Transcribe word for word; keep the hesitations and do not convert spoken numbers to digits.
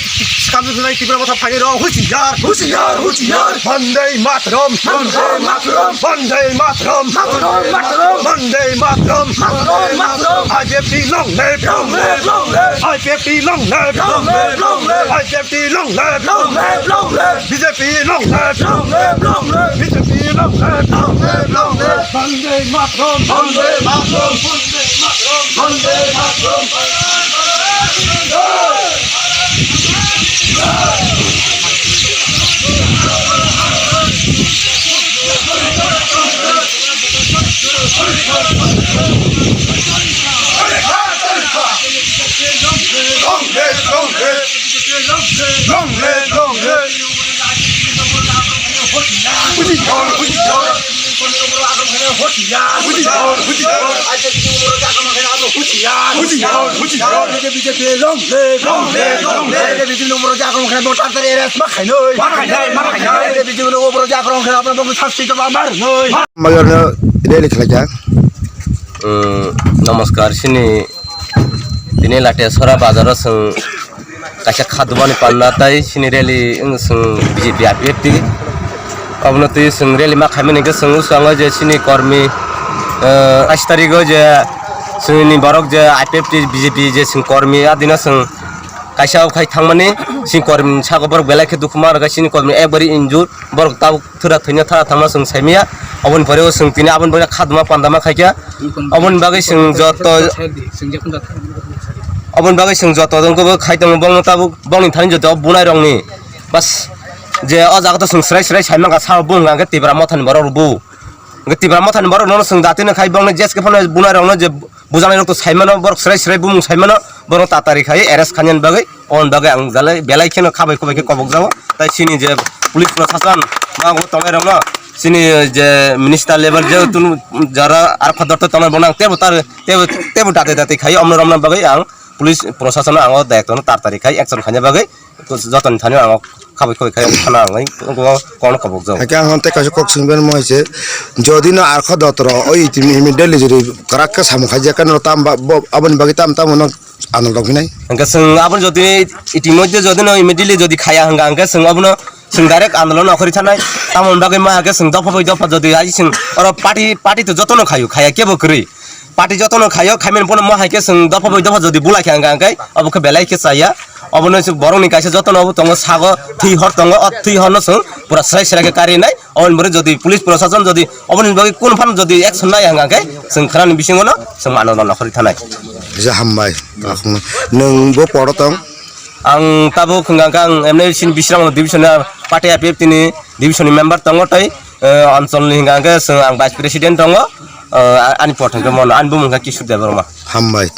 Sikam sinai Tipra Motha phaini rok husiar, husiar, husiar. Bande Mataram, Bande Mataram, Bande Mataram, Mataram, Mataram, Bande Mataram, Mataram, Mataram. I P F T long live, long live, long live. I P F T long live, long live, long live. I P F T long live, long live, long live. B J P long live, long live, long live. B J P long live, long live, long live. Bande Mataram, Bande Mataram, Bande Mataram, Bande Mataram. Long live, long live. Long live, long live. Husiar, husiar. Husiar, husiar. Husiar, husiar. B J P long live. Long live, long live. B J P long live. Voter tari arrest ma khainoi. Ma khainoi, ma khainoi. B J P long live. Voter tari arrest ma khainoi. Mayorno rally khlaijak. Namaskar, sini tini Latia Sora bazaro chwng kaisa khadumani panna tai sini rally wng chwng B J P I P F T. Obono twi chwng rally ma khaimani hwnkhe chwng swkango je sini kormi, eh, ais tarigo je chwngni borok je I P F T B J P je chwng kormi adino chwng kaisa okhai thangmani sini kormi saka borok belai khe dukhu ma rwkha sini kormi ekbari injur borok tabuk thura thwina thara thangma chwng saimaya. Oboni pore o chwng tini aboni bagwi khaduma pandama khaikha. Oboni bagwi chwng joto, oboni bagwi chwng joto jongkhe bo khai tongo bongno tabuk bongni thani joto bunai rokni bas je o jaga to chwng srai srai saimangkha sao bung hwnkhe Tipra Mothani borok rok bu. Hwnkhe Tipra Mothani borok nono chwng datino khai bongni jeske phano bunai rokno je bujanai rok to saimano borok srai srai bumung saimano borok tatari khai arrest khainani bagwi. Oboni bagwi ang jalai belai kheno khabai khubai khe kobok jago. Tai sini je police prosason mago tongnai rokno sini je minister level je tun jara ar khador to tongnai bono ang tebo tar tebo tebo date date khai omno romna bagwi ang police prosason ang o dayak tono tar tari khai action khaina bagwi jotoni thani ang khabai khubai khai thana ang kono kobok jago. Hakhe ang tei kaisa kok singben mo hai se jodi no ar khador to ro oi timi himi Delhi juri karak khe samung khaijak khe no tam ba bo aboni bagwi tam tam no anol rok hinai. Hingke chwng aboni jodi itimodhye jodi no immediately jodi khaya hingka hingke chwng abono chwng direct andolon okhori thanai. Tamoni bagwi ma hingke chwng dopha bai dopha jodi ai chwng oro party, party to jotono khayo, khaya kebo kwrwi. Party jotono khayo, khaimani bono ma haike chwng dopha bai dopha jodi bulai kha hingka hingke obo khe belai khe chaya. Obono chwng borokni kaisa jotono obo tongo sago thwi hor tongo, o thwi horno chwng pura srai srai khe karinai. Oboni pore jodi police prosason jodi oboni bagwi kunu phano jodi action nai hingka khe chwng khwnani bisingo no chwng mano no nokhorwi thanai. Kisa hambai. Nwng bo poro tong? Ang tabuk hingka khe ang M N A sini Bisramganj division ni party I P F T ni division ni member tongo tei, eh, anchol ni hingka khe chwng ang vice president tongo, eh, ani por thangkhe mono ani bumung khe Kishore Debbarma. Hambai.